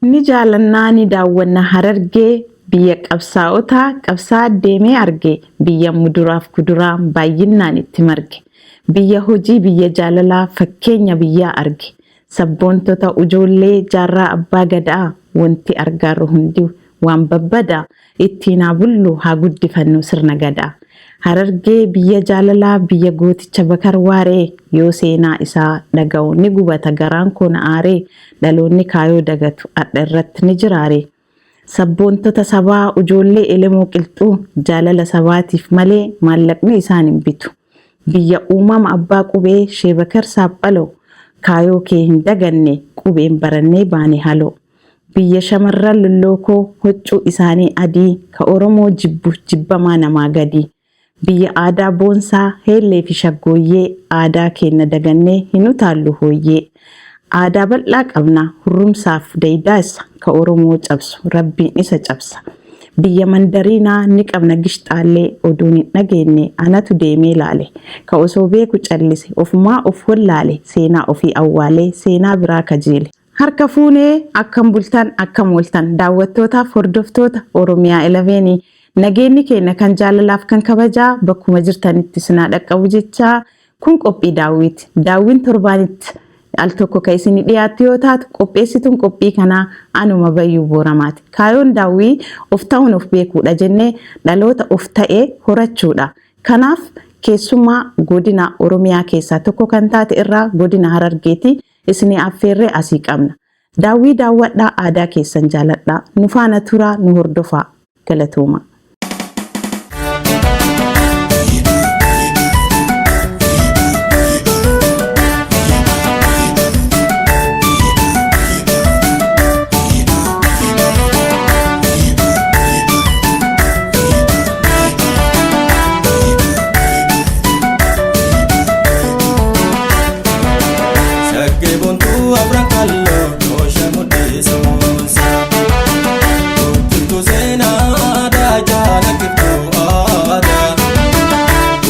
Ni jaalannaa ni daawwanna Harargee biyya qabsaa'otaa qabsaa'aa deemee arge biyya muduraaf kuduraa baay'inaan itti marge biyya hojii biyya jaalalaa fakkeenya biyyaa arge sabboontota ujoollee jaarraa abbaa gadaa wanti argaarru hundi waan babbadaa ittiin haa bullu haa guddifannu sirna gadaa. Harargee biyya jaalalaa biyya gooticha Bakar Waaree yoo seenaa isaa dhaga'u ni gubata garaan koo na aaree dhaloonni kaayoo dagatu adha irratti ni jiraare. Sabboontota sabaa ujoollee elemoo qilxuu jaalala sabaatiif malee maallaqni isaan hin bitu. Biyya uumama abbaa qubee Sheebakar Saaphaloo kaayoo kee hin daganne qubeen barannee baane haloo. Biyya shamarran lollookoo huccuu isaanii adii ka Oromoo jibbu jibbamaa namaa gadii. Biyya aadaa boonsaa heellee fi shaggooyyee aadaa keenna dagannee hin utaallu hooyyee. Aadaa bal'aa qabna hurrumsaaf daydaasa ka Oromoo cabsu rabbiin isa cabsa. Biyya mandariinaa ni qabna gishxaallee oduun hin dhageenye anatu deemee laale. Ka osoo beeku callise ofumaa of wallaale seenaa ofii awwaalee seenaa biraa kajeele. Harka fuunee akkam bultan akkam ooltan daawwattootaaf hordoftoota Oromiyaa 11 nageenyi keenya kan jaalalaaf kan kabajaa bakkuma jirtanitti sinaa dhaqqabu jechaa kun qophii daawwiiti. Daawwiin torbaanitti al tokko kan isin dhiyaattu yoo taatu qopheessituun qophii kanaa anuma Bayyuu Booramaati. Kaayoon daawwii of ta'uun of beekuudha jennee dhaloota of ta'ee horachuudha. Kanaaf keessumaa godina Oromiyaa keessaa tokko kan taate irraa godina Harargeeti isinii affeerree asii qabna. Daawwii daawwadhaa aadaa keessan jaaladhaa. Nu faana turaa nu hordofaa. Galatooma. Shaggee boontuu afran qalloo toosha mudhiisuunsa. Guutuutu seenaa aadaa jaalakiftuu aadaa.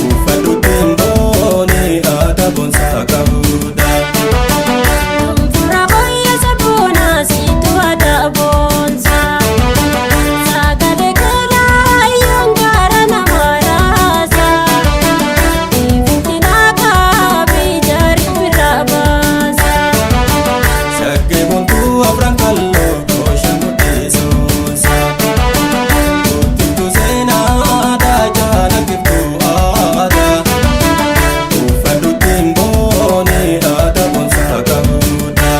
Uffadhutti hin booni aadaa boonsaa qabuudha. Fura booyya sabboonaa siitu aadaa boonsaa. Sagalee galaa yoon gaara nama raasaa. Finfinaa kaabee jaari birraa baasaa. Shaggee boontuu afran qalloo toosha mudhiisuunsa. Guutuutu seenaa aadaa jaalakiftuu aadaa. Uffadhutti hin booni aadaa boonsaa qabuudha.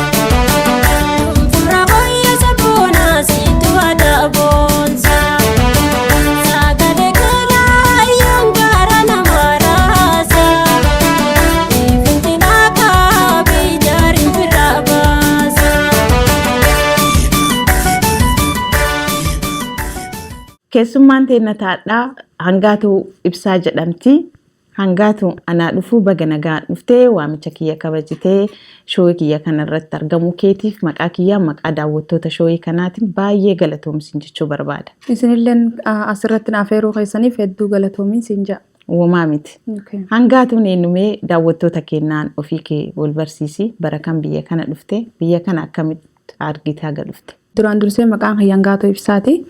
Fura booyya sabboonaa siitu aadaa boonsaa. Sagalee galaa yoon gaara nama raasaa. Finfinaa kaabee jaari birraa baasaa. Keessummaan teenna taadhaa Hangaatuu Ibsaa jedhamti. Hangaatu anaa dhufuu baga nagaan dhuftee waamicha kiyya kabajitee showii kiyya kanarratti argamuu keetiif maqaa kiyyaa maqaa daawwattoota showii kanaatiin baay'ee galatoomsiin jechuu barbaada. Isinilleen asirratti na afeeruu keessaniif hedduu galatoomiin siin ja'a. Uumamaa miti. Hangaatuun eenyumee daawwattoota kennaan ofii kee wal barsiisi bara kam biyya kana dhufte biyya kana akkamitti argite haga dhufte. Duraan dursee maqaan kiyya Hangaatuu Ibsaati.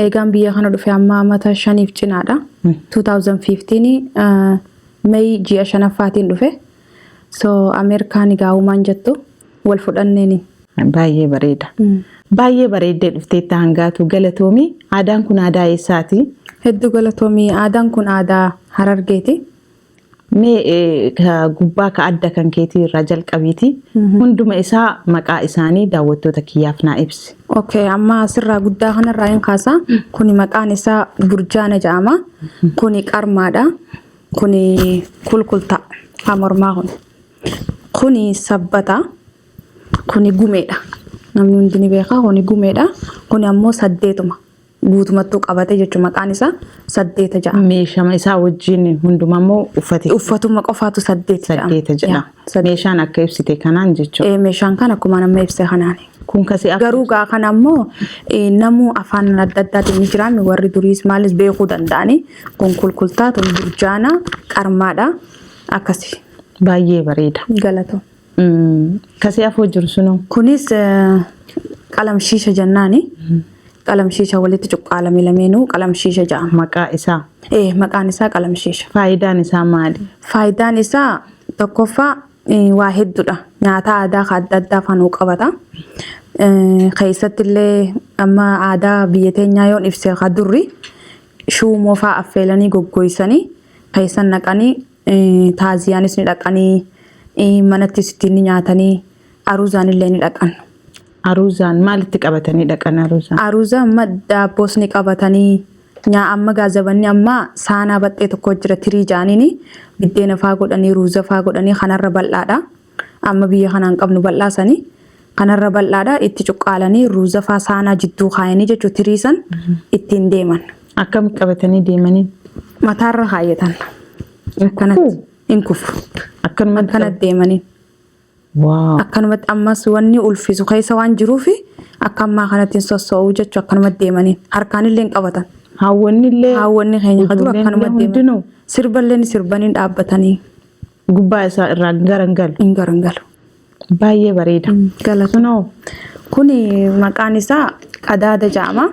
Eegaan biyya kana dhufe amma amata 5 cinaadha. 2015 May ji'a shanaffaatiin dhufe. So Ameerikaan egaa uumaan jettu wal fudhanneeni. Baay'ee bareeda. Baay'ee bareeddee dhufteetta Hangaatuu galatoomii. Aadaan kun aadaa eessaati? Hedduu galatoomii. Aadaan kun aadaa Harargeeti. Mee ka gubbaa ka adda kan keetii irraa jalqabiiti. Hunduma isaa maqaa isaanii daawwattoota kiyyaaf naa ibsi. Okay, amma asirraa guddaa kanarraa hin kaasa. Kuni maqaan isaa Burjaana jedhama. Kuni qarmaadha. Kuni kulkulta. Haa mormaa kun. Kuni sabbata. Kuni gumeedha. Namni hundi ni beeka. Kuni gumeedha. Kuni ammoo saddeetuma. Guutumattuu qabate jechuun maqaan isaa saddeeta jedhama. Meeshama isaa wajjin hundumaa immoo uffate. Uffatuma qofaatu saddeet jedhama. Saddeeta jedhama. Yaa, saddeet. Meeshaan akka ibsite kanaan jechuudha. Meeshaan kan akkuma nama ibse kanaani. Kun kasii akka Garuu gaa kana ammoo namuu afaan adda addaatiin ni jiraame warri duriis maalis beekuu danda'ani. Kun kulkultaa, tun burjaana, qarmaadha. Akkasi. Baay'ee bareeda. Galatoo. Kasii afoo jiru sunoo. Kunis Qalamshiisha jennaani. Qalamshiisha walitti cuqqaalame lameenuu qalamshiisha jedhama. Maqaa isaa. Ee, maqaan isaa qalamshiisha. Faayidaan isaa maali? Faayidaan isaa tokkoffaa waa hedduudha. Nyaata aadaa kan adda addaa fanuu qabata. Keessatti illee amma aadaa biyya teenyaa yoon ibse ka durri shuumoo fa'aa affeelanii goggoysanii keessan naqanii, taaziyaanis ni dhaqanii, manattis ittiin ni nyaatanii, aruuzaan illee ni dhaqan. Aruuzaan maalitti qabatanii dhaqan aruuzaan? Aruuza amma daabboos ni qabatanii, nyaa amma gaazabanni amma saanaa baxxee tokko jira, tirii jaaniini, biddeena faa godhanii, ruuza faa godhanii, kanarra bal'aadha. Amma biyya kanaan qabnu bal'aa sanii kanarra bal'aadha, itti cuqqaalanii ruuza faa saanaa jidduu kaayanii jechuun tirii san ittiin deeman. Akkam qabatanii deemanii? Mataarra kaayyatan. Akkanatti hin kufu. Akkanumatti Akkanatti deemanii. Wow. Akkanumatti ammas wanni ulfisu keessa waan jiruufi akka ammaa kanatti hin sosso'uu jechuu, akkanumatti deemanii harkaan illee hin qabatan. Hawwanni illee Haawwanni keenya ka dura ijoolleen akkanumatti illee deeman. hundinuu Sirballee ni sirbanii dhaabbatanii gubbaa isaa irraa garangalu. Hin garangalu. Baay'ee bareeda. Galata. Kunoo? Kuni maqaan isaa qadaada jedhama.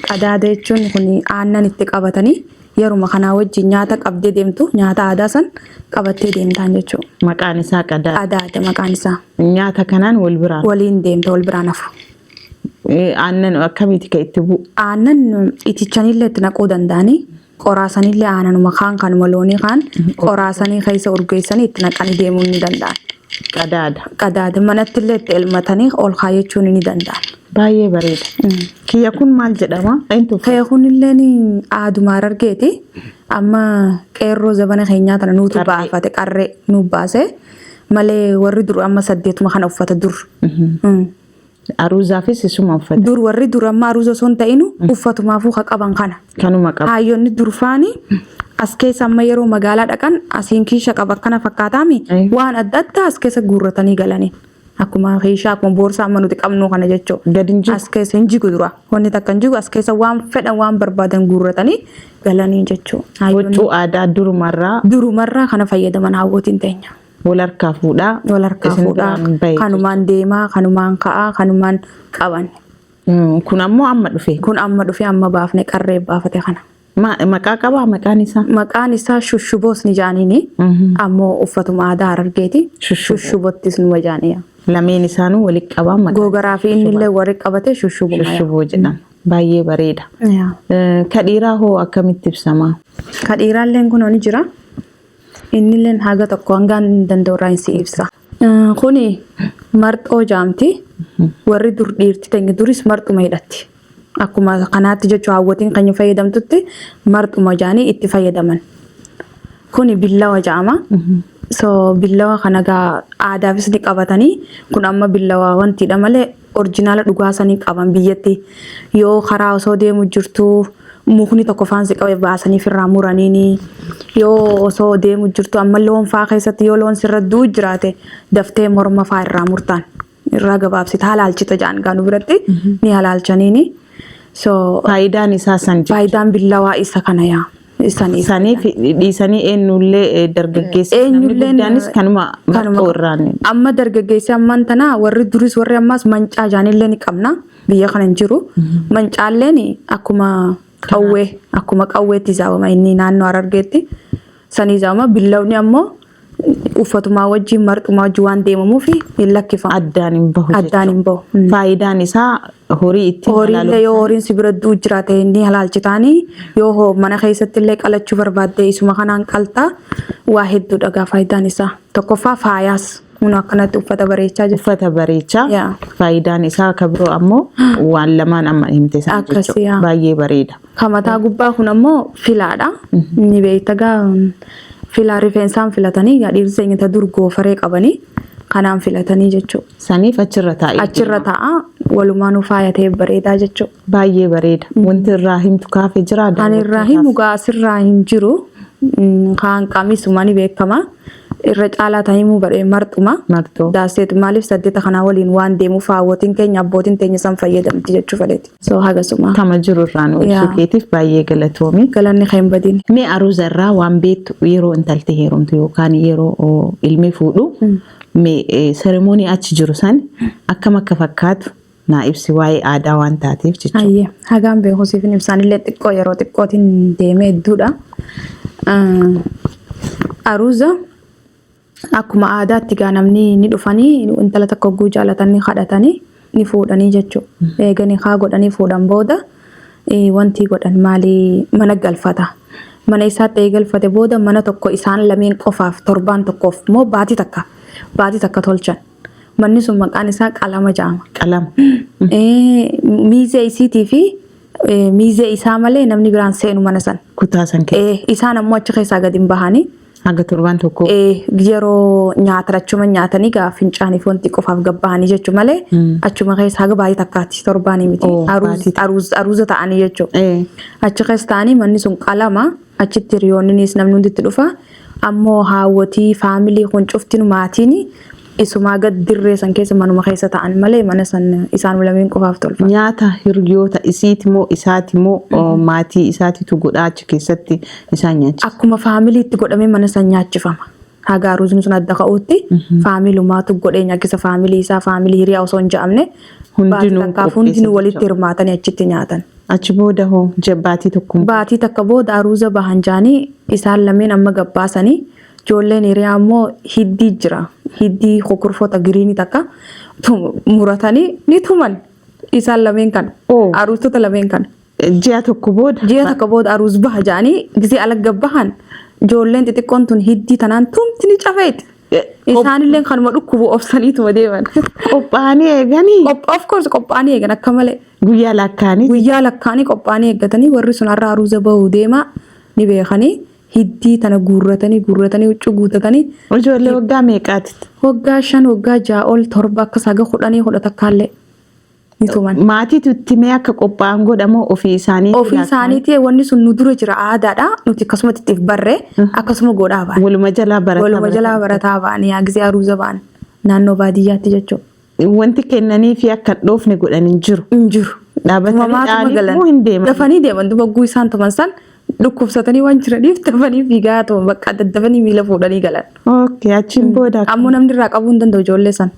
Qadaada jechuun kun aannan itti qabatanii yeruma kanaa wajjin nyaata qabdee deemtu, nyaata aadaa san qabattee deemtaan jechuudha. Maqaan isaa qadaada. Qadaada maqaan isaa. Nyaata kanaan wal biraan. Waliin deemta, wal biraan hafu. Aannan akkamiiti kan itti bu'u? Aannan itichanillee itti naquu danda'anii, qoraasanillee aananuma kaan kanuma loonii kaan qoraasanii keessa urgeessanii itti naqanii deemuu ni danda'an. Qadaada. Qadaada manattillee itti elmatanii ol kaayyachuun ni danda'an. Baay'ee bareeda. Kiyya kun maal jedhama? Eenyu uffata? Kaya kunilleen aaduma Harargeeti. Amma qeerroo zabana keenyaa tana nuutu Qarree. baafate, qarree nu baase malee warri dur amma saddeetuma kana uffata dur. Aruuzaafis isuma uffata. Dur warri dur amma aruuza osoo hin ta'inu uffatumaafuu ka qaban kana. Kanuma qaba. Hayyoonni durfaani as keessa amma yeroo magaalaa dhaqan asiin kiisha qaba akkana fakkaataami, waan adda addaa as keessa guurratanii galanii. Akkuma kiishaa, akkuma boorsaa amma nuti qabnu kana jechuudha. Gadi hin jigu. As keessa hin jigu dura. Wanni takka hin jigu, as keessa waan fedhan, waan barbaadan guurratanii galanii jechuudha. Hayyoonni Huccuu aadaa durumarraa durumarraa kana fayyadaman hawwootiin teenya. Wal harkaa fuudhaa. Wal harkaa Isin fuudhaa, biraan bahe. Kanumaan deemaa, kanumaan ka'aa, kanumaan qaban. Kun ammoo amma dhufe. Kun amma dhufe, amma baafne, qarree baafate kana. Maqaa qabaa maqaan isaa? Maqaan isaa shushuboos ni jaaniini. Ammoo uffatuma aadaa Harargeeti. Shushuboo. Shushubottis numa jaaniya. Lameen isaanuu walitti qabaa maqaa. Googaraa fi inni illee warri qabate shushubuma. Shushuboo jedhama. Baay'ee bareeda. Ka dhiiraa hoo akkamitti ibsama? Ka dhiiraalleen kunoo ni jira. Innilleen haga tokko hangaan danda'u irraa si ibsa. Kuni marxoo jaamti. Warri dur dhiirti teenya duris marxuma hidhatti. Akkuma kanaatti jechuun hawwatiin kan fayyadamtutti marxuma jaanii itti fayyadaman. Kuni billawa jedhama. So billawa kana gaa aadaafis ni qabatanii, kun amma billawa wantiidha malee original dhugaa sanii qaban biyyatti, yoo karaa osoo deemu jirtu mukni tokko faansi qabe baasanii firraa muraniini, yoo osoo deemu jirtu amma loon faa keessatti yoo loon sirra du'u jiraate daftee morma faa irraa murtaan irraa gabaabsita, halaalchita jaan gaanu biratti ni halaalchaniini. So Faayidaan isaa san jechuudha. Faayidaan billawaa isa kana yaa. Isanii. Saniif dhiisanii eenyullee dargaggeessi namni Eenyulleen guddaanis kanuma marxoo irraan. Amma dargaggeessi ammaan tana warri duris warri ammaas mancaa jaanillee ni qabna. Biyya kana hin jiru. Mancaalleen akkuma qawwee, akkuma qawweetti zaawama inni naannoo Harargeetti. Sanii zaawama, billawni ammoo uffatumaa wajjin, marxumaa wajjin waan deemamuuf hin lakkifamu. Addaan hin bahu. Addaan hin bahu. Faayidaan isaa horii ittiin Horiillee yoo horiin si bira du'u jiraate inni halaalchitaanii, yoo hoo mana keessatti illee qalachuu barbaadde isuma kanaan qaltaa, waa hedduudha gaa faayidaan isaa. Tokkoffaa faayaas kun akkanatti uffata bareechaa jiru. Uffata bareechaa. Yaa. Faayidaan isaa akka biroo ammoo waan lamaan amma himte sana Akkasi, jechuudha. yaa. Baay'ee bareeda. Kan mataa gubbaa kun ammoo filaadha. Ni beekta gaa, filaa rifeensaan filatanii gaa, dhiirri keenya ta dur goofaree qabanii kanaan filatanii jechuudha. Saniif achirra taa'ee. Achirra taa'a, walumaanuu faaya ta'ee bareedaa jechuudha. Baay'ee bareeda. Wanti irraa himtu kaafee jira. Kan irraa himu gaa asirraa hin jiru. Kaan qamisuma ni beekama. Irra caalaa ta'e himuu badhee marxuma. Marxoo. Daaseet maaliif saddeeta kanaa waliin waan deemuuf hawwatiin keenya, abbootiin teenya san fayyadamti jechuu fedheeti. So hagasuma. Kama jiru irraa nu ibsuu keetiif baay'ee galatoomi. Galanni kan hin badin. Mee aruuza irraa waan beektu, yeroo intalti heerumtu yookaan yeroo ilmi fuudhu, mee ceremony achi jiru san akkam akka fakkaatu Naa ibsi waa'ee aadaa waan taateef jechuudha. Hayyee hagaan beeku siif hin ibsaan illee xiqqoo yeroo xiqqootiin deemee hedduudha. Aruuza akkuma aadaatti gaa namni ni dhufanii intala takka hogguu jaalatanii kadhatanii ni fuudhanii jechuudha. Eeganii haa godhanii fuudhan booda wanti godhan maali mana galfata. Mana isaatti eegalfate booda mana tokko isaan lameen qofaaf torbaan tokkoof immoo baatii takka tolchan. Manni sun maqaan isaa qalama jedhama. Qalama. Miizee isiitii fi miizee isaa malee namni biraan seenu mana san. Kutaa san keessa. Isaan ammoo achi keessaa gadi hin bahanii. Haga torbaan tokko. Yeroo nyaatan achuma nyaatanii gaa fincaaniif wanti qofaaf gabbahanii jechuu malee achuma keessa haga baay'ee takkaatti torbaanii miti. Oh, baatii Aruuza ta'anii jechuudha. Achi keessa ta'anii manni sun qalama achitti hiriyoonnis namni hundi itti dhufa. Ammoo haawwatii faamilii kun cuftinu maatiin isumaa gad dirree san keessa manuma keessa ta'an malee mana san isaan lameen qofaaf tolfa. Nyaata hiriyoota isiiti moo isaati moo maatii isaatitu godhaa achi keessatti isaan nyaachisa? Akkuma faamiliitti godhamee mana san nyaachifama. Haga aruuzni sun adda ka'utti faamilumaatu godhee nyaachisa faamilii isaa faamilii hiriyaa osoo hin je'amne Hundinuu baatii takkaaf qopheessa hundinuu walitti jechuudha. hirmaatanii achitti nyaatan. Achi booda hoo baatii tokko. Baatii takka booda aruuza bahan jaanii isaan lameen amma gabbaasanii ijoolleen hiriyaa ammoo hiddii jira. Hiddii kokorfoota giriinii takka muratanii ni tuman isaan lameen kana. Oh. Aruustota lameen kana. Ji'a tokko booda. Ji'a takka booda aruuz baha jaanii gisee ala gabbahan ijoolleen xixiqqoon tun hiddii tanaan tumti ni cafeeti. Isaanillee kanuma dhukkubu obsaniituma deeman. Qophaa'anii eeganii Of course qophaa'anii eegan akka malee. Guyyaa lakkaa'anii. Guyyaa lakkaa'anii qophaa'anii eeggatanii warri sun har'a aruuza bahuu deema ni beekanii hiddii tana guurratanii guurratanii huccuu guuttatanii. Ijoollee waggaa meeqaati? Waggaa 5, waggaa 6 ol, 7 akkas haga 10, 11llee ni tuman. Maatiitu itti mee akka qophaa'an godhamoo ofii isaanii? Ofii isaaniitii wanni sun nu dura jira aadaadha nuti akkasumatti ittiif barree akkasuma godhaa ba'an. Waluma jalaa barataa. Waluma jalaa barataa ba'anii yaa gisee aruuza ba'an naannoo baadiyyaatti jechuudha. Wanti kennanii fi akka hin dhoofne godhan hin jiru. Hin jiru. Dhaabatanii Tumamaatuma dhaanii galan. moo hin deeman? Dafanii deeman duba guyyuu isaan tuman san dhukkubsatanii waan jiraniif dafanii fiigaa tuman bakka daddafanii miila fuudhanii galan. Okay, achiin booda Ammoo namni irraa qabuu hin danda'u ijoollee san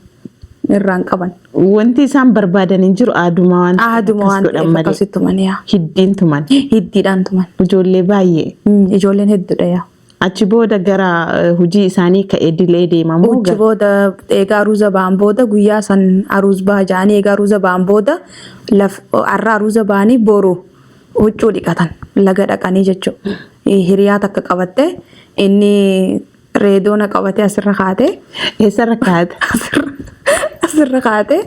irraa hin qaban. Wanti isaan barbaadan hin jiru aaduma waan ta'eef Aaduma akkas waan godhan ta'eef malee. akkasitti tuman yaa. Hiddiin tuman. Hiddiidhaan tuman. Ijoollee baay'ee. Ijoolleen hedduudha yaa. Achi booda gara hojii isaanii ka'ee dilee deemamoo? Achi booda eegaa aruuza ba'an booda guyyaa san aruuz baha ja'anii eegaa aruuza ba'an booda laf har'a aruuza ba'anii boru huccuu dhiqatan laga dhaqanii jechuudha. Hiriyaa takka qabatte inni reedoona qabatee asirra kaatee Eessarra kaa'ata? Asirra kaatee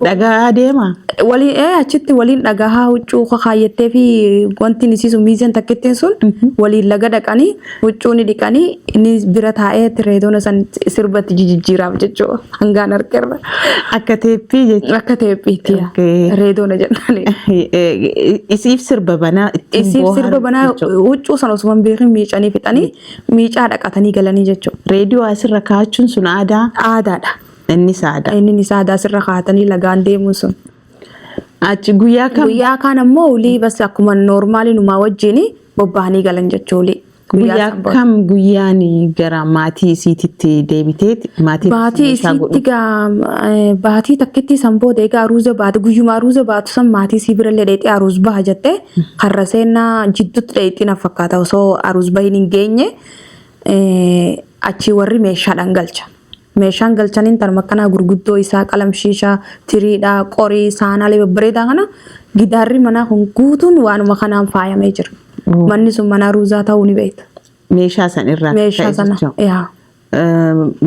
Dhagaa deema. Waliin achitti waliin dhagahaa huccuu kaayyattee fi wanti inni siisu miizeen takkittiin sun waliin laga dhaqanii huccuu ni dhiqanii inni bira taa'ee reedoona san sirbatti jijjiiraaf jechuudha hangaan harkarra. Akka teeppii jechuudha. Akka teephiitti reedoona jedhani. Isiif sirba banaa ittiin Isiif sirba booharu banaa jechuudha. Huccuu sana osuma hin beekin miicanii fixanii miicaa dhaqatanii galanii jechuudha. Reediyoo asirra kaa'achuun sun aadaa. Aadaadha. Innis aadaa. Inni isaa aadaa asirra kaa'atanii lagaan deemuun sun. Achi guyyaa kam? Guyyaa kaan ammoo ulii bas akkuma noormaali numaa wajjin bobba'anii galan jechuudha. Guyyaa kam guyyaan gara maatii isiititti deebiteeti maatii Baatii meeshaa godhu? isiitti gaa baatii takkitti san booda egaa aruuza baate guyyuma aruuza baatu san maatii isii birallee dheexee aruuz baha jettee karra seenaa jidduutti dheexii na fakkaata osoo aruuz bahin hin geenye achii warri meeshaadhaan galcha. Meeshaan galchaniin tanuma akkanaa gurguddoo isaa qalamshiishaa, tiriidhaa, qorii, saanaalee babbareedaa kana gidaarri manaa kun guutuun waanuma kanaan faayamee jira. Manni sun mana aruuzaa ta'uu ni beekta. Meeshaa san irraa Meeshaa ka'e sana. jechuudha. Yaa.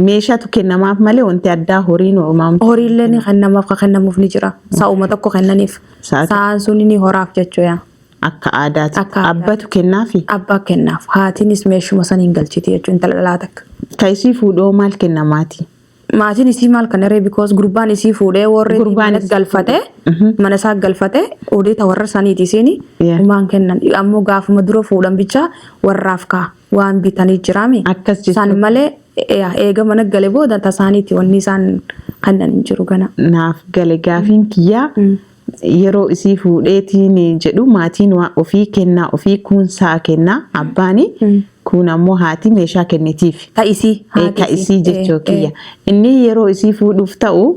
Meeshaatu kennamaaf malee wanti addaa horiin uumamu. Horiillee ni kennamaaf kan kennamuuf ni jira. Sa'uma tokko kennaniif. Sa'a tokko. Sa'aan sun ni horaaf jechuudha. Akka aadaati. Akka aadaati. Abbatu kennaafi. Abbaa kennaaf. Haatiinis meeshuma saniin galchiti jechuudha intala dhalaa takka. Ka isii fuudhoo maal kenna maatii? Maatiin isii maal kana ree because gurbaan isii fuudhee warri Gurbaan mana isii galfate mana isaa galfate odee warra saniiti isiin humaan kennan ammoo gaafuma dura fuudhan bicha warraaf kaa waan bitanii jiraami. Akkas jechuudha. Isaan malee eega mana gale booda tasaaniiti wanni isaan kennan hin jiru gana. Naaf gale gaafiin kiyyaa yeroo isii fuudheetiin jedhu maatiin waa ofii kennaa ofii kuun sa'a kennaa abbaani. Kun ammoo haati meeshaa kennitiif. Ta isii. Haati Ka isii jechuu kiyya. Inni yeroo isii fuudhuuf ta'u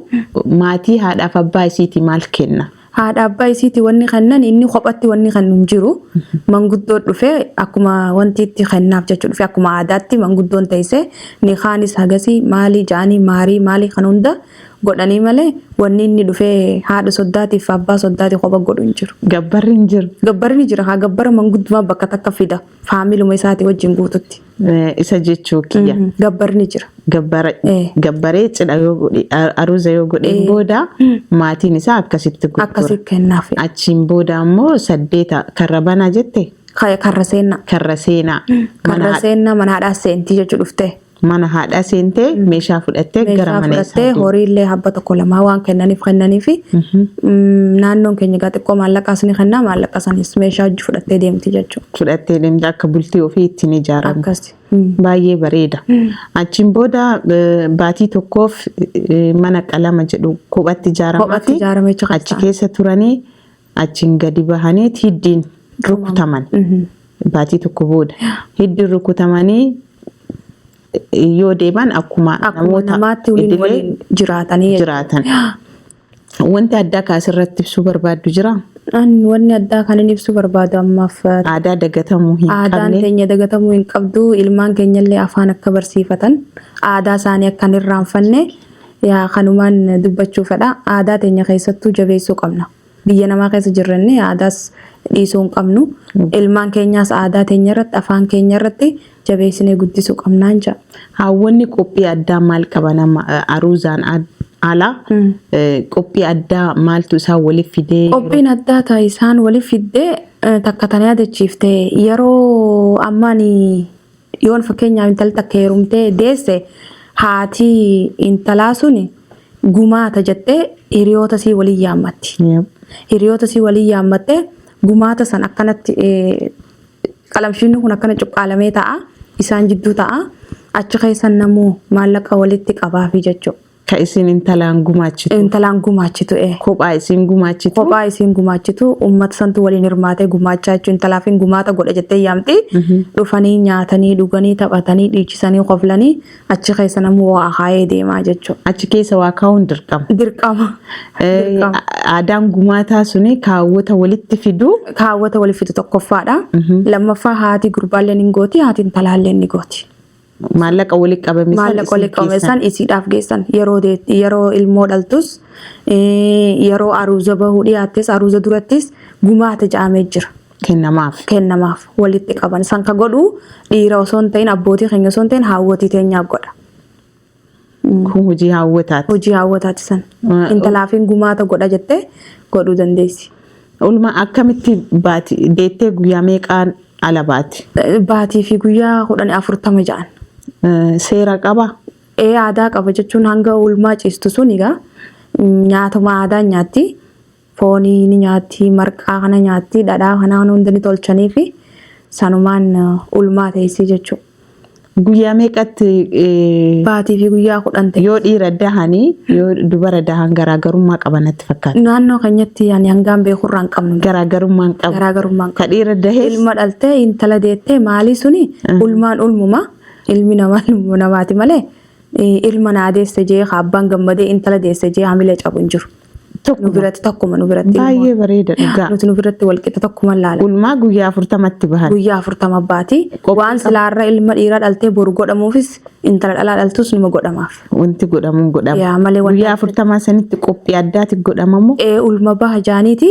maatii haadhaaf abbaa isiiti maal kenna? Haadha abbaa isiiti wanni kennan inni kophatti wanni kennu hin jiru. Manguddoo dhufee akkuma wanti itti kennaaf jechuu dhufe akkuma aadaatti manguddoon teessee ni kaanis hagasii maalii ja'anii maarii maalii kan hunda godhanii malee wanni inni dhufee haadha soddaatiif abbaa soddaatiif kopha godhu hin jiru. Gabbarri hin jiru. Gabbarri ni jira haa gabbara manguddumaa bakka takka fida faamiluma isaati wajjin guututti. Isa jechuu kiyya. Gabbarri ni jira. Gabbaree cidha yoo godhe aruuza yoo godheen booda maatiin isaa akkasitti gurgura. Akkasii kennaaf. Achiin booda ammoo saddeeta karra banaa jette. Karra seenaa. Karra seenaa. Karra seenaa mana haadhaa seentii jechuu dhuftee. Mana haadhaa seentee meeshaa fudhattee gara Meeshaa mana isaa fudhattee deemte. horiillee habba tokko lamaa waan kennaniif kennaniifi naannoon keenya egaa xiqqoo maallaqaas ni kennaa maallaqa sanis meeshaa hojii fudhattee deemti jechuudha. Fudhattee deemte akka bultii ofii ittiin ijaaramu. Akkasi. Baay'ee bareeda. Achiin booda baatii tokkoof mana qalama jedhu kophatti ijaaramaa Kophatti fi ijaarame jechuudha. achi keessa turanii achiin gadi bahanii hiddiin rukutaman. Baatii tokko booda hiddiin rukutamanii yoo deeman akkuma Akkuma namoota namaatti waliin idilee waliin jiraatanii. jiraatan. Wanti addaa kaasirratti ibsuu barbaaddu jiraa? Wanni addaa kan inni ibsuu barbaadu ammaaf Aadaa dagatamuu hin aadaan qabne. teenya dagatamuu hin qabdu ilmaan keenyallee afaan akka barsiifatan aadaa isaanii akka hin irraanfanne yaa kanumaan dubbachuu fedha aadaa teenya keessattuu jabeessuu qabna. Biyya namaa keessa jirranne aadaas dhiisuu hin qabnu. Ilmaan keenyaas aadaa teenya irratti afaan keenya irratti jabeessinee guddisuu qabnaan jedha. Hawwanni qophii addaa maal qaban amma aruuzaan ala qophii addaa maaltu isaan waliif fidee? Qophiin addaa ta'e isaan waliif fiddee takka tana yaadachiifte yeroo ammaan yoon fakkeenyaaf intalli takka heerumtee deesse haati intalaa suni gumaata jettee hiriyoota sii waliin yaammatti. Hiriyoota sii waliin yaammattee gumaata san akkanatti qalamshiinni kun akkana cuqqaalamee ta'a isaan jidduu ta'a achi keessa namuu maallaqa walitti qabaafi jechuudha. Ka isin intalaan gumaachitu. Intalaan gumaachitu. Kophaa isin gumaachitu. Kophaa isiin gumaachitu uummata santu waliin hirmaatee gumaachaa jechuun intalaaf hin gumaata godha jettee yaamti. Dhufanii nyaatanii dhuganii taphatanii dhiichisanii koflanii achi keessa namuu waa kaayee deemaa jechuudha. Achi keessa waa kaa'uun dirqama. Dirqama. Dirqama. Aadaan gumaataa suni kaawwata walitti fiduu. Kaawwata walitti fidu tokkoffaadha. Lammaffaa haati gurbaallee ni gooti haati intalaallee ni gooti. Maallaqa walitti qabame san Maallaqa walitti qabame geessan. san isiidhaaf geessan yeroo ilmoo dhaltus yeroo aruuza bahuu dhiyaattes aruuza durattis gumaata ja'amee jira. Kennamaaf. Kennamaaf walitti qaban san ka godhu dhiira osoo hin ta'in abbootii keenya osoo hin ta'in haawwotii teenyaaf godha. Kun hojii hawwataati. Hojii hawwataati san. Intalaafin gumaata godha jettee godhuu dandeessi. Oolmaa akkamitti baati deettee guyyaa meeqaan ala baati? Baatii fi guyyaa 40 ja'an. Seera qabaa? Aadaa qaba jechuun hanga oolmaa ciistu sun egaa nyaatuma aadaa nyaatti. Foonii ni nyaatti, marqaa kana nyaatti, dhadhaa kana hunda ni tolchanii fi sanumaan ulmaa teessii jechuudha. Guyyaa meeqatti Baatii fi guyyaa 10 ta'e. Yoo dhiira dahanii yoo dubara dahan garaagarummaa qaban natti fakkaata. Naannoo keenyatti ani hangaan beekurraa hin qabnu. Garaagarummaa hin qabu. Garaagarummaa hin Ka dhiira dahees. Ilma dhaltee intala deettee maalii suni ulmaan ulmuma ilmi namaa ilma namaati malee ilma naa deesse jee abbaan gammadee intala deesse jee hamila cabu hin jiru. Nu biratti tokkuma nu biratti. Baay'ee bareeda dhugaa. Nuti nu biratti wal qixa tokkuma laala. Ulmaa guyyaa 40tti bahan. Guyyaa 40 baati. Waan silaarra ilma dhiiraa dhaltee boru godhamuufis intala dhalaa dhaltus numa godhamaaf. Wanti godhamuun godhama. Yaa malee wanti Guyyaa 40 sanitti qophii addaati godhamamu. Ulma baha jaaniiti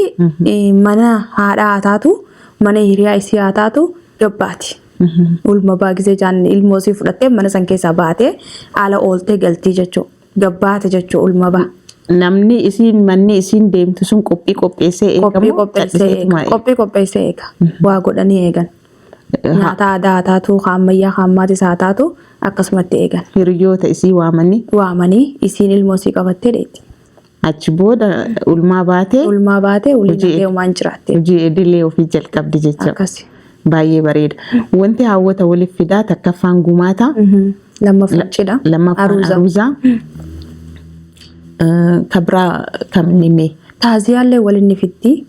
mana haadhaa haa taatu mana hiriyaa isii haa taatu gabbaati. Ulma baha gisee jaan ilmoo isii fudhattee mana san keessaa baatee ala ooltee galtii jechuudha. Gabbaate jechuudha ulma baha. Namni isiin manni isiin deemtu sun qophii qopheessee eegamu. Qophii qopheessee eega. Waa godhanii eegan. Nyaata aadaa haa taatu, ammayyaa ammaatis haa taatu akkasumatti eegan. Hiriyoota isii waamanii. Waamanii isiin ilmoo isii qabattee dheetti. Achi booda ulmaa baatee. Ulmaa baatee waliin deemaan jiraatte. Hojii idilee ofii jalqabdi jechuudha. Akkasi. Baay'ee bareeda. Wanti hawwata waliif fidaa takkaffaan gumaata. Lammaffaan cidha. Lammaffaan aruuzaa. Kabraa kam ni Taaziyaallee waliin ni fiddi.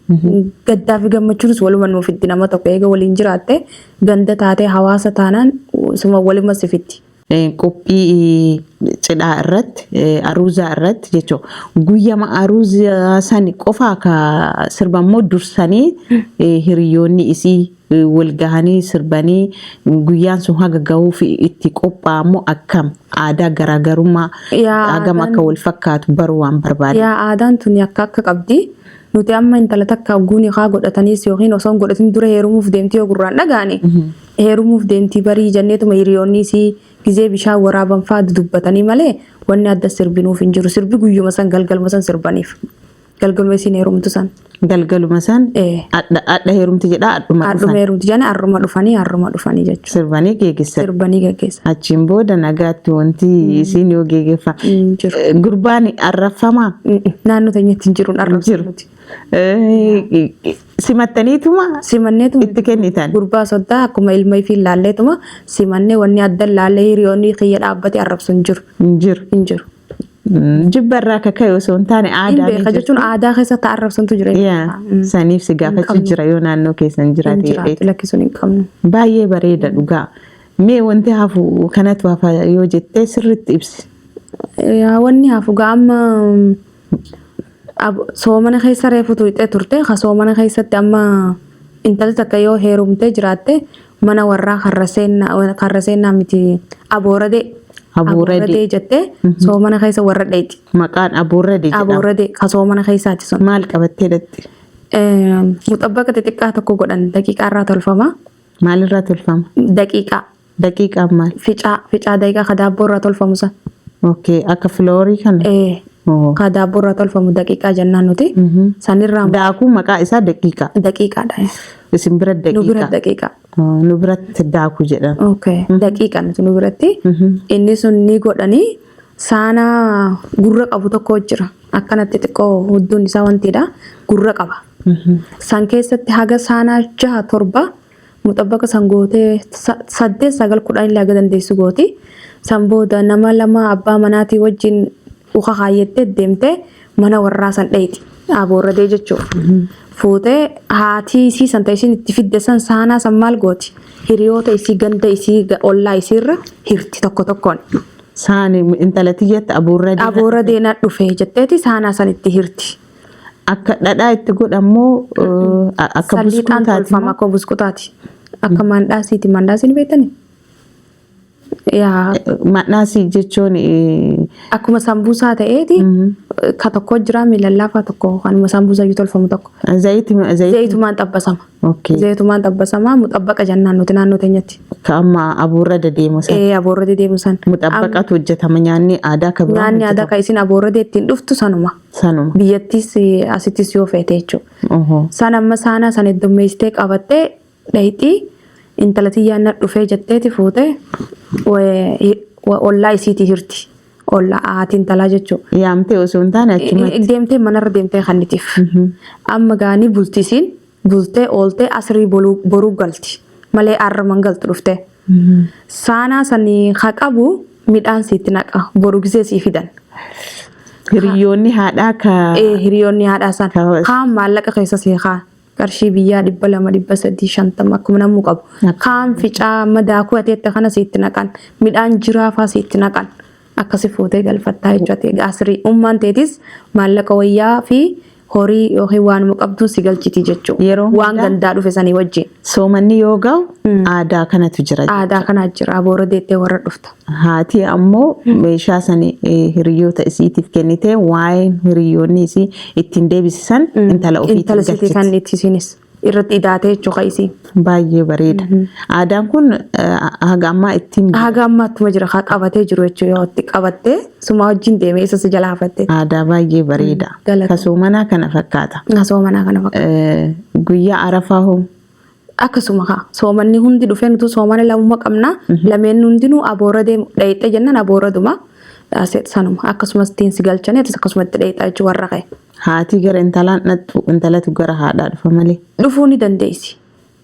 Gaddaa fi gammachuunis waluma nu fiddi nama tokko eega waliin jiraatte ganda taatee hawaasa taanaan Isuma walima sifitti. Qophii cidhaa irratti, aruuzaa irratti jechuudha. Guyyama aruuzaa sani qofaa ka sirban moo dursanii hiriyoonni isii wal gahanii sirbanii guyyaan sun haga gahuuf itti qophaa'amu akkam aadaa garaagarummaa hagam akka wal fakkaatu baruu waan barbaade. Yaa, aadaan tuni akka akka qabdi. Nuti amma intala takka guuni haa godhataniis yookiin osoo hin godhatin dura heerumuuf deemti yoo gurraan dhagaani. Heerumuuf deemti barii jenneetuma hiriyoonni isii gizee bishaan waraaban fa'aa dudubbatanii malee wanni adda sirbinuuf hin jiru. Sirbi guyyuma san galgaluma san sirbaniif. Galgaluma isiin heerumtu san. Galgaluma san adha heerumti jedhaa adhuma Adhuma dhufan. Heerumti jenne arruma dhufanii jechuudha. Sirbanii geeggessan. Sirbanii geggeessan. Achiin booda nagaatti wanti isiin yoo geeggeeffa. Hin jiru. Gurbaan arraffamaa? Naannoo teenyatti hin jiru, hin arrabsu Jiru. nuti. Simattaniituma Simanneetuma itti kennitan. Gurbaa soddaa akkuma ilma ifii laalleetuma simannee, wanni adda laallee hiriyoonni kiyya dhaabbate arrabsu hin jiru. Hin jiru. Hin jiru. Jibba irraa akka ka'e osoo hin taane Hin aadaa beeka jechuun aadaa keessatti arrabsantu jira. Yaa, saniif si gaafachuu Qabnu. Jira yoo naannoo keessan Hin jiraate jiraatu, jedheeti. lakkisuun hin qabnu. Baay'ee bareeda dhugaa. Mee wanti hafu kanatu hafa yoo jettee sirriitti ibsi. Yaa, wanni hafu gaa amma soomana keessa reefu tuqxee turte. Ka soomana keessatti amma intalli takka yoo heerumtee jiraatte mana warraa karra seennaa miti, abooradee. Abooradee. Abooradee jettee soomana keessa warra dheeti. Maqaan abooradee jedhama. Abooradee ka soomana keessaati sun. Maal qabattee dhatti? Muxabbaqa xixiqqaa tokko godhan, daqiiqaa irraa tolfama. Maalirraa tolfama? Daqiiqaa. Daqiiqaan maal? Ficaa daqiiqaa ka daabboo irraa tolfamu san. Okay, akka filoorii kana. Ee. Oh. Ka daabboo irraa tolfamu daqiiqaa jennaan nuti. Sanirraa Daakuu maqaa isaa daqiiqaa. Daqiiqaadha. Isin bira Nu bira daqiiqaa. Daqiiqaa. Oh, nu biratti daakuu jedhama. Okay. Daqiiqa nuti nu biratti. Inni sun ni godhanii saanaa gurra qabu tokko jira. Akkanatti xiqqoo hudduun isaa wantiidha. Gurra qaba. San keessatti haga saanaa jaha torba muxabbaqa san gootee, saddeet, sagal, 10 illee haga dandeessu gooti. San booda nama lama abbaa manaatii wajjin uka kaayyattee deemtee mana warraa san dheeti. Aboorradee jechuudha. Fuutee haatii isii san ta'e isiin itti fidde san saanaa san maal gooti? Hiriyoota isii, ganda isii, ollaa isiirra hirti tokko tokkoon. Saani intala tiyyatti aboorradee. Aboorradee na dhufe jetteeti saanaa san itti hirti. Akka dhadhaa itti godhamoo akka Salliixaan buskutaati tolfama moo? akka buskutaati. Akka mandaasiiti. Mandaasii ni beektani? Yaa. Mandaasii jechuun Akkuma sambuusaa ta'eeti ka tokko jira lallaafaa tokko, kanuma sambuusaa iyyuu tolfamu tokko. Zayiti zayiti. Zayitumaan xabbasama. Okay. Zayitumaan xabbasama, muxabbaqa jennaan nuti naannoo teenyatti. Ka amma aboorrada deemu sana. Ee, aboorradee deemu san. Muxabbaqatu hojjetama, nyaanni aadaa ka biraan Nyaanni aadaa hojjetama. kan isin aboorradee ittiin dhuftu sanuma. Sanuma. Biyyattis asittis yoo feete jechuudha. Ohoo. San amma saanaa san heddummeessitee qabattee dhayixii intala tiyyaan na dhufee jetteeti fuutee ollaa isiitii hirti. Ollaa haati intalaa jechuudha. Yaamtee osoo hin taane achumatti. Deemtee manarra deemtee kannitiif. Amma gaanii bulti, isiin bultee ooltee asrii boruu galti. Malee arraman galtu dhuftee. Saanaa sanii haa qabu midhaan siitti naqa, boru gisee sii fidan. Hiriyoonni haadhaa ka. Ee, hiriyoonni haadhaa san. Ka- Kaan maallaqa keessa sii kaan. Qarshii biyyaa 200, 300, 50 akkuma namuu qabu. Kaan ficaa amma daakuu ateette kana siitti naqan. Midhaan jiraafaa siitti naqan. Akkasi fuutee galfattaa jechuudha. Asrii ummaan teetis maallaqa wayyaa fi horii yookiin waanuma qabduun si galchiti jechuudha. Yeroo Waan hundaa- gandaa dhufe sanii wajjin. Soomanni yoo ga'u aadaa kanatu jira. Aadaa kanaa jira. Aboora deettee warra dhufta. Haati ammoo meeshaa sani hiriyoota isiitiif kennitee waa'een hiriyoonni isii ittiin deebisisan intala ofiitiin Intala sitii galchiti. kan itti isinis irratti idaatee jechuudha isii. Baay'ee bareeda. Aadaan kun haga ammaa ittiin Haga ammaatuma jira, haa qabatee jiru jechuudha, yoo itti qabattee suma wajjin deemee isa si jala hafatte. Aadaa baay'ee bareeda. Galata. Ka soomanaa kana fakkaata. Soomanaa kana fakkaata. Guyyaa Arafaa hoo? Akkasuma haa soomanni hundi dhufee nutu soomana lamuma qabna, lameen hundinuu aboora deemu dhayixee jennaan abooraduma sanuma akkasumas ittiin si galchanii atis akkasuma itti dhayixaa jechuudha warra ka'e. Haati gara intalaan dhattu, intalatu gara haadhaa dhufa malee. Dhufuu ni dandeessi.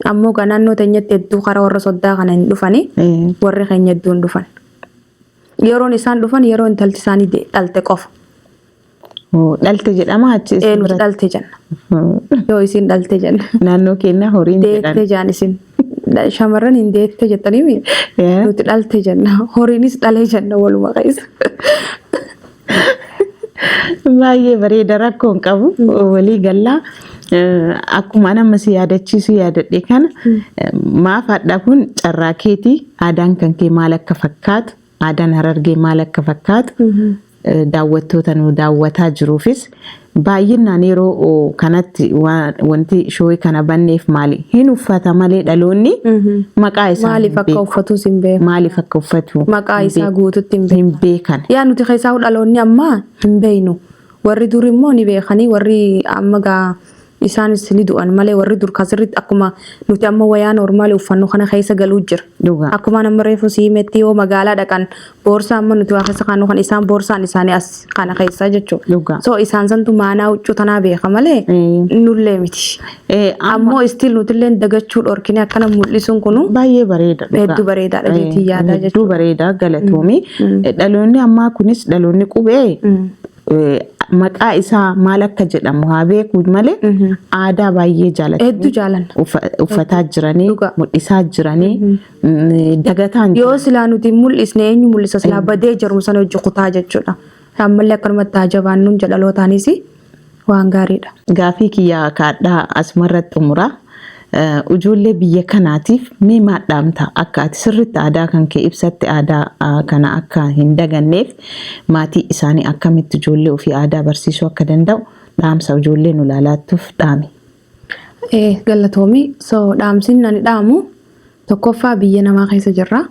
Ammoo gaa naannoo teenyatti hedduu karaa warra soddaa kana hin dhufani. Warri keenya hedduu hin dhufan. Yeroon isaan dhufan yeroo intalti isaanii dhalte qofa. Oh, dhalte jedhama achi isin Ee, nuti biratti. dhalte jenna. Yoo isiin dhalte jenna. Naannoo keenya horiin jedhan. Deettee jaan isin. Shamarran hin deette jettanii nuti dhalte jenna. Horiinis dhalee jenna waluma keessa. Baay'ee bareeda, rakkoo hin qabu, walii gallaa. Akkuma nama si yaadachiisu yaadadhe kana maaf hadha kun carraa keetii, aadaan kan kee maal akka fakkaatu, aadaan Harargee maal akka fakkaatu daawwattoota nu daawwataa jiruufis baay'inaan yeroo kanatti wanti showii kana banneef maali, hin uffata malee dhaloonni maqaa isaa Maaliif akka uffatus hin beeku. Maaliif akka uffatu Maqaa isaa guututti hin beeku. Hin beekan. Yaa, nuti keessaa dhaloonni ammaa hin beeknu. Warri dur immoo ni beekanii, warri amma gaa isaanis ni du'an malee, warri dur kasirritti akkuma nuti amma wayaa normaalii uffannu kana keessa galuu jira. Akkuma nama reefu siimetti yoo magaalaa dhaqan boorsaa amma nuti waa keessa kaannu kan isaan boorsaan isaanii as kana keessa jechuudha. So isaan santu maanaa huccuu tanaa beeka malee nullee miti. Ammoo still nutillee dagachuu dhorkine akkana mul'isuun kunu Baay'ee bareeda. Hedduu bareedaadha jeetii yaadaa jechuudha. Hedduu bareeda, galatoomi. Dhaloonni ammaa kunis dhaloonni qubee maqaa isaa maal akka jedhamu haa beeku malee aadaa baay'ee jaallatanii Hedduu jaalanna. Uffataa jiranii, mul'isaa jiranii, dagataan Yoo silaa nuti mul'isne eenyu mul'isa? Silaa badee jiru sana hojii kutaa jechuudha. Ammallee akkanumatti haa jabaannuun jedha, dhalootaanis waan gaariidha. Gaafii kiyyaa kaadhaa asumarratti xumura. Ijoollee biyya kanaatiif mee maal dhaamta? Akka ati sirriitti aadaa kan kee ibsatte, aadaa kana akka hin daganneef maatii isaanii akkamitti ijoollee ofii aadaa barsiisuu akka danda'u dhaamsa ijoollee nu laalaattuuf dhaami. Galatoomi. So dhaamsin ani dhaamu tokkoffaa, biyya namaa keessa jirra.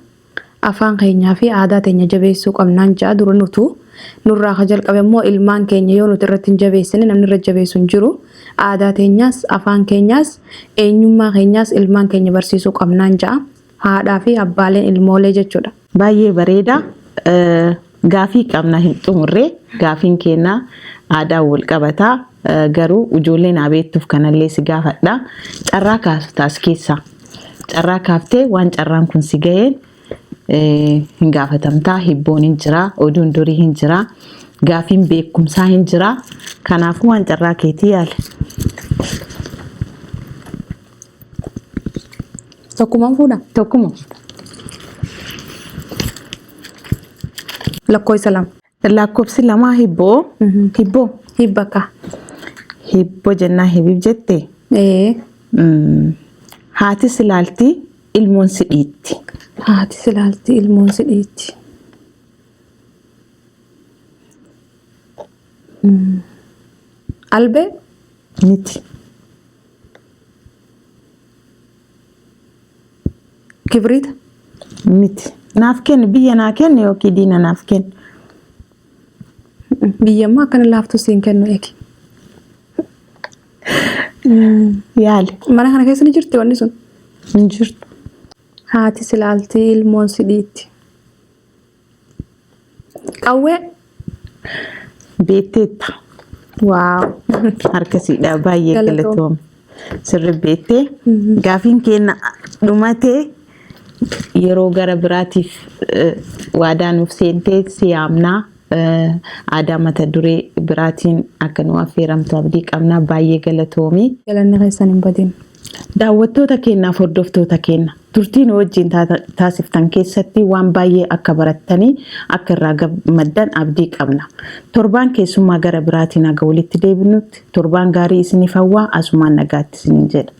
Afaan keenyaa fi aadaa teenya jabeessuu qabnaan ja'a. Dura nutu nurraa ka jalqabe immoo ilmaan keenya yoo nuti irratti hin jabeessine namni irra jabeessu hin jiru. Aadaa teenyaas, afaan keenyaas, eenyummaa keenyaas ilmaan keenya barsiisuu qabnaan ja'a. Haadhaa fi abbaaleen ilmoolee jechuudha. Baay'ee bareeda. Gaafii qabna hin xumurre, gaafiin keenya aadaa wal qabataa, garuu ijoolleen haa beektuuf kanallee si gaafadha. Carraa kaaftaas keessaa. Carraa kaaftee waan carraan kun si ga'een hin gaafatamtaa. Hibboon hin jiraa, oduun durii hin jiraa, gaafiin beekumsaa hin jiraa. Kanaafuu waan carraa keetii yaala. Tokkumaan fuudha. Tokkuma. Lakkoofsa 2. Lakkoofsi 2 hibboo. Hibboo. Hibbaka. Hibboo jennaa, hibiib jettee. Ee. Haati si laalti, ilmoon si dhiitti. Haati si laalti, ilmoon si dhiitti. Albee. Miti. Kibriita. Miti. Naaf kenni, biyya naa kenni yookiin diina naaf kenni. Biyya immoo akkana laaftuu siin kennu eegi. Yaali. Mana kana keessa ni jirti wanni sun? Hin jirtu. Haati si laalti, ilmoon si dhiitti. Qawwee. Beetteetta. Wow. Harkasiidha, baay'ee Galatoom. galatoom. Sirri beettee. Gaafiin keenya dhumatee, yeroo gara biraatiif waadaa nuuf seentee si yaamnaa. Aadaa mata duree biraatiin akka nu affeeramtu abdii qabnaa, baay'ee galatoomii. Galanni keessan hin badin. Daawwattoota keenyaaf hordoftoota keenya, turtii nu wajjin taasiftan keessatti waan baay'ee akka barattanii akka irraa gammaddan abdii qabna. Torbaan keessummaa gara biraatiin haga walitti deebinutti torbaan gaarii isiniif hawwaa, asumaan nagaatti isiniin jedha.